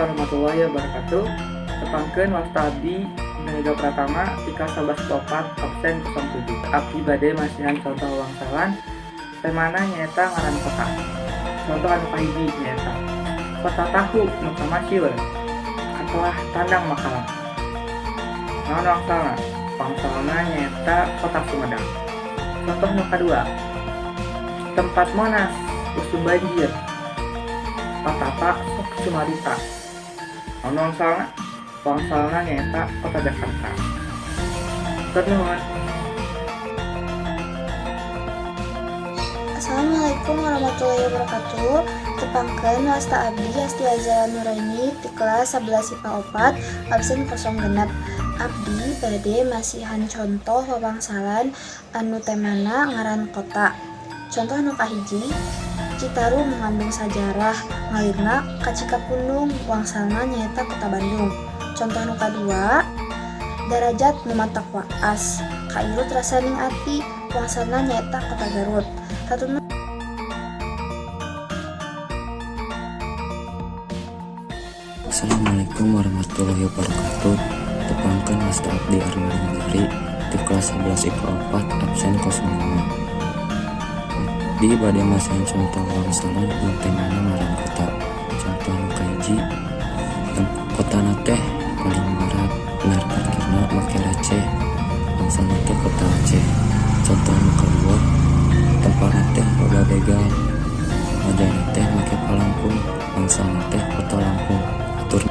Warahmatullahi wabarakatuh. Tepangkeun, wasta abdi Mega Pratama ti kelas 11 4 absen 07. Abdi bade masihan contoh wangsalan, temana nyaeta ngaran kota. Contoh anu kahiji nyaeta kota tahu nu kamasyur katelah tandang makalah. Naon wangsalna? Wangsalna nyaeta kota Sumedang. Contoh nu kadua, tempat Monas usum banjir patapa sok cumarita. Naon wangsalna? Wangsalna nyaeta kota Jakarta. Nuhun. Assalamualaikum warahmatullahi wabarakatuh. Tepangkeun, wasta abdi Asti Azala Nuraini ti kelas 11 IPA 4 absen 06. Abdi bade masihan contoh wawangsalan anu temana ngaran kota. Contoh nu kahiji, Citarum mengandung sajarah ngalirna ka Cikapundung, wangsalna nyaeta kota Bandung. Contoh nu kadua, darajat nu matak waas kairut rasaning ati, wangsalna nyaeta kota Garut. Hatur. Assalamualaikum warahmatullahi wabarakatuh. Tepangkeun, wasta abdi Arman Jari di kelas 11 IPA 4 absen 05. Abdi bade masihan contoh wangsalan nu temana ngaran kota. Contoh nu kahiji, kotana teh paling barat, bener parkirna make receh, wangsalna teh kota Aceh. Contoh nu kadua, tempatna teh loba begal, majana teh make palampung, wangsalna teh kota Lampung. Hatur.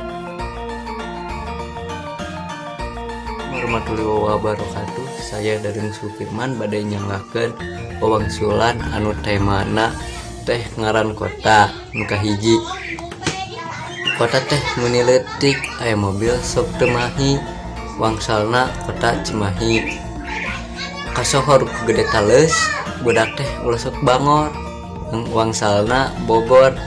Warahmatullahi wabarakatuh. Saya dari Sukirman bade nyanggakeun wawangsulan anu temana teh ngaran kota. Nu kahiji, kota teh meuni leutik, aya mobil sok teu mahi, wangsalna kota Cimahi. Kasohor ku gede taleus, budak teh ulah sok bangor, wangsalna Bogor.